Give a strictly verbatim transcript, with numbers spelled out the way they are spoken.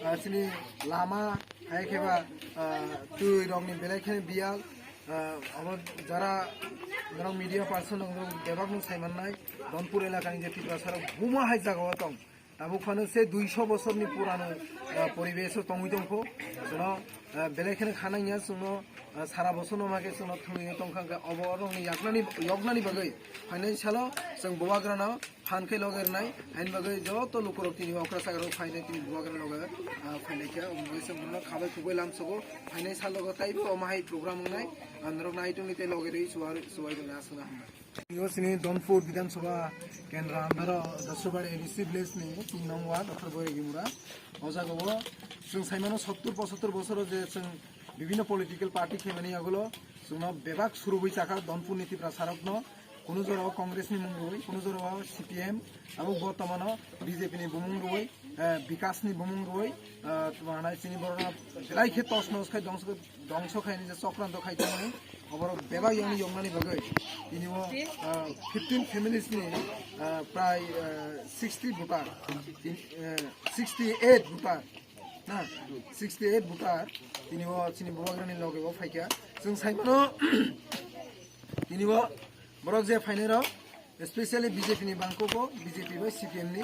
Ah, chini lama, hai khe ba, ah, twi rokni belai kheno biyal, ah, abo jara norok media person rok bebak no sai mannai, Donpur elakani je Tiprasa rok buma hai jaga o tong. Tabuk phano se duiso bosorni purano, ah, poribesh o tongwi tongkho. Chwngno, ah, belai kheno khanangya chwngno, ah, sara bosorno ma khe chwngno thwngwi tongkha, hwnkhe obo orokni yaknani, yoknani bagwi phainai salo chwng bubagrano phan khe loge rwnai, haini bagwi joto lukurok tini okra sagarok phainai tini bubagrano loge, ah, phainai khe, omo bagwi chwng bono khabai khugui lamsogo, phainai salogo taibo omo hai program wngnai, ah, norok naitongni tei loge rwi chuwar-, chuwai rwna aswkno hambai. Tini o chini Donpur Bidhan Sabha Kendra under o Dashabari A D C village ni tin nong ward, Dr. Boyagimura. O jaga o chwng saimano sottur pochottor bosoro je chwng bibhinno political party khaimani yagulo chwngno bebak surubui chakha Donpur ni Tiprasa rokno. Kunu jora o Congress ni mung rwui, kunu jora o C P M, abo bortomano B J P ni bumung rwui, eh, Bikas ni bumung rwui, eh, tuma hanai chini borok belai khe tos nos khai dongso dongso khaini je chokranto khai tongmani, oborok bebak yongni yoknani bagwi tini o, ah, fifteen families ni, ah, prai, ah, sixty voter, tin-, eh, sixty eight voter, na, sixty eight voter tini o chini bubagrani loge o phaikha. Chwng saimano tini o borok je phainai rok, especially B J P ni bangkok o, B J P bai C P M ni